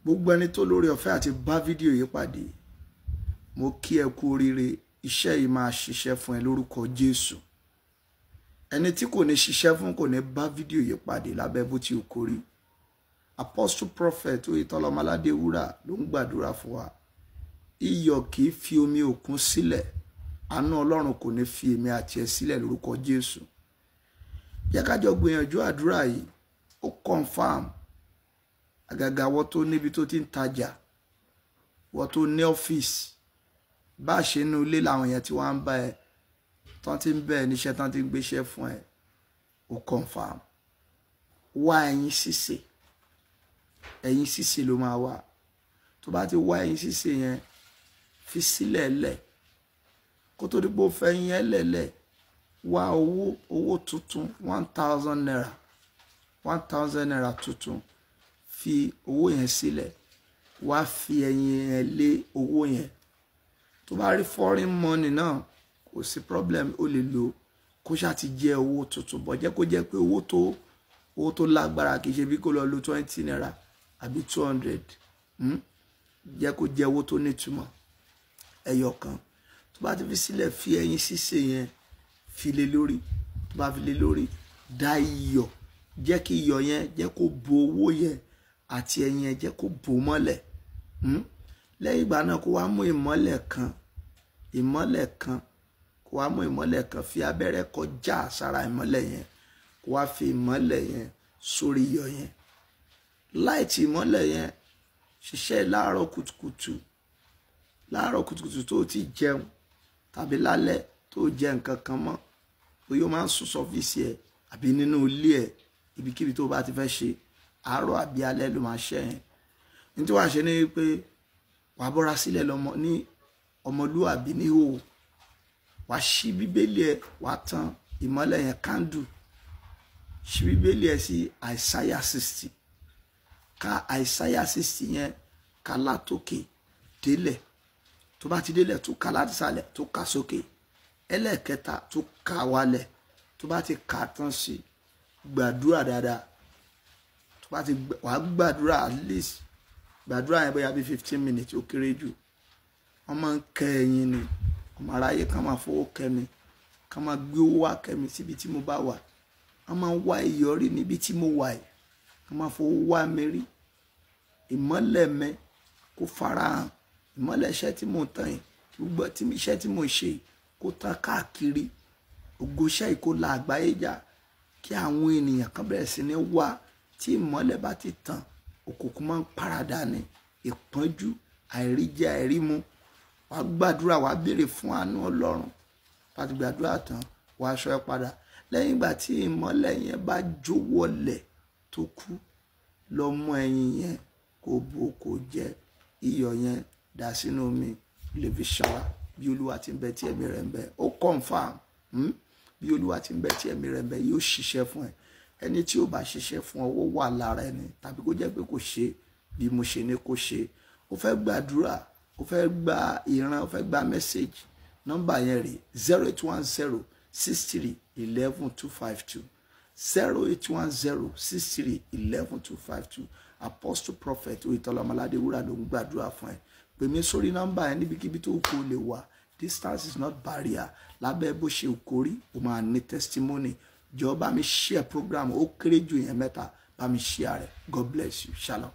Gbogbo ẹni tó lórí ọ̀fẹ́ àti bá fídíò yìí pàdé, mo kí ẹ kú oríire. Iṣẹ́ yìí máa ṣiṣẹ́ fún ẹ lórúkọ Jésù. Ẹni tí kò ní ṣiṣẹ́ fún kò ní bá fídíò yìí pàdé lábẹ́ bó ti kó rí. Apostle Prophet Oyètọ́lá Ọmọládéwúrà ló ń gbàdúrà fún wa. Iyọ̀ kì í fi omi òkun sílẹ̀. Àánú Ọlọ́run kò ní fi èmi àti ẹ sílẹ̀ lórúkọ Jésù. Jẹ́ ká jọ gbìyànjú àdúrà yìí. Ó confam. Àgàgà wọ́n tó níbi tó ti ń tajà, wọ́n tó ní ọ́fíìsì, bá a ṣe inú ilé làwọn èèyàn tí wọ́n ń bá ẹ, tán ti ń bẹ̀ ẹ níṣẹ́, tán ti ń gbéṣẹ́ fún ẹ, ó confam. Wá ẹyin sísè, ẹyin sísè ló máa wà. Tó bá ti wá ẹyin sísè yẹn, fi sílẹ̀ lẹ̀. Kó tó dípò fẹ́ yẹn lẹ̀lẹ̀, wá owó, owó tuntun 1,000 naira, 1,000 naira tuntun, fi owó yẹn sílẹ̀. Wá fi ẹyin yẹn lé owó yẹn. Tó bá rí foreign money náà, kò sí problem, ó lè lò. Kó ṣáà ti jẹ́ owó tuntun, bọ̀ jẹ́ kó jẹ́ pé owó tó lágbára, kì í ṣe bí kó lọ lo 20 naira àbí 200. Jẹ́ kó jẹ́ owó tó nítumọ̀, ẹyọ kan. Tó bá ti fi sílẹ̀, fi ẹyin sísè yẹn fi lé lórí. Tó bá fi lé lórí, dá iyọ̀, jẹ́ kí iyọ̀ yẹn, jẹ́ kó bo owó yẹn àti ẹyin yẹn, jẹ́ kó bò mọ́lẹ̀. Lẹ́yìn ìgbà náà, kó wá mú ìmọ́lẹ̀ kan, ìmọ́lẹ̀ kan, kó wá mú ìmọ́lẹ̀ kan, fi abẹ́rẹ́ kọjá sára ìmọ́lẹ̀ yẹn, kó wá fi ìmọ́lẹ̀ yẹn sórí iyọ̀ yẹn. Láìtì ìmọ́lẹ̀ yẹn, ṣiṣẹ́ láàárọ̀ kùtùkùtù, láàárọ̀ kùtùkùtù tó ti jẹun tàbí lálẹ́ tó jẹ nǹkan kan mọ́, bóyá o máa ń sùn sọ́fíìsì ẹ̀ àbí nínú ilé ẹ̀, ibikíbi tó bá ti fẹ́ ṣe, àárọ̀ àbí alẹ́ ló máa ṣe yẹn. Ní tí wàá ṣe ni pé wàá bọ́ra sílẹ̀ lọ́mọ ní ọmọlúwàbí ní hò, wàá ṣí bíbélì ẹ̀, wàá tan ìmọ́lẹ̀ yẹn, kándù, ṣí bíbélì ẹ̀ sí Isaiah 60. Ka Isaiah 60 yẹn, ka látòkè délẹ̀. Tó bá ti délẹ̀, tó ka láti sàlẹ̀, tó ka sókè. Ẹlẹ́ẹ̀kẹta, tó ka wálẹ̀. Tó bá ti kà tán sí, gbàdúrà dáadáa. Tó bá ti wàá gbàdúrà, at least gbàdúrà yẹn bóyá bí 15 minutes ó kéré jù. Wọ́n máa ń kẹ́ ẹyin ni. Ọmọ aráyé kan máa fowó kẹ́ mi, kan máa gbé owó wá kẹ́ mi síbi tí mo bá wà. Wọ́n máa ń wá ìyọrí níbi tí mo wà yìí, wọ́n máa fowó wá mi rí. Ìmọ́lẹ̀ mi kó farahàn, ìmọ́lẹ̀ iṣẹ́ tí mò ń tàn yìí, gbogbo iṣẹ́ tí mò ń ṣe kó tàn káàkiri, ògo iṣẹ́ yìí kó la àgbáyé já, kí àwọn ènìyàn kan bẹ̀rẹ̀ sí ní wá. Tí ìmọ́lẹ̀ bá ti tàn, òkùnkùn máa ń paradà ní, ìpọ́njú, àìríjẹ, àìrímu. Wàá gbàdúrà, wàá béèrè fún àánú Ọlọ́run. Bá ti gbàdúrà tán, wàá aṣọ ẹ padà. Lẹ́yìn ìgbà tí ìmọ́lẹ̀ yẹn bá jó wọlẹ̀ tó kú, lọ mú ẹyin yẹn, kó bò, kó jẹ. Iyọ̀ yẹn, dà sínú omi, lè fi ṣanra. Bí Olúwa ti ń bẹ tí ẹ̀mí rẹ̀ ń bẹ, ó confam. Bí Olúwa ti ń bẹ tí ẹ̀mí rẹ̀ ń bẹ, yóò ṣiṣẹ́ fún ẹ. Ẹni tí ó bá ṣiṣẹ́ fún ọ, ó wà lára ẹni, tàbí kó jẹ́ pé kò ṣe bí mo ṣe ní kó ṣe. Ó fẹ́ gbàdúrà, ó fẹ́ gba ìran, ó fẹ́ gba message, nọ́mbà yẹn rè: 08106311252, 08106311252. Apostle Prophet Oyètọ́lá Ọmọládéwúrà ló ń gbàdúrà fún ẹ. Pè mí sórí nọ́mbà yẹn níbikíbi tó kó lè wà. Distance is not barrier. Lábẹ́ bó ṣe kórí, o máa ní testimony. Jọ̀ọ́, bá mi share program, ó kéré jù yẹn mẹ́ta, bá mi share rẹ̀. God bless you. Shalom.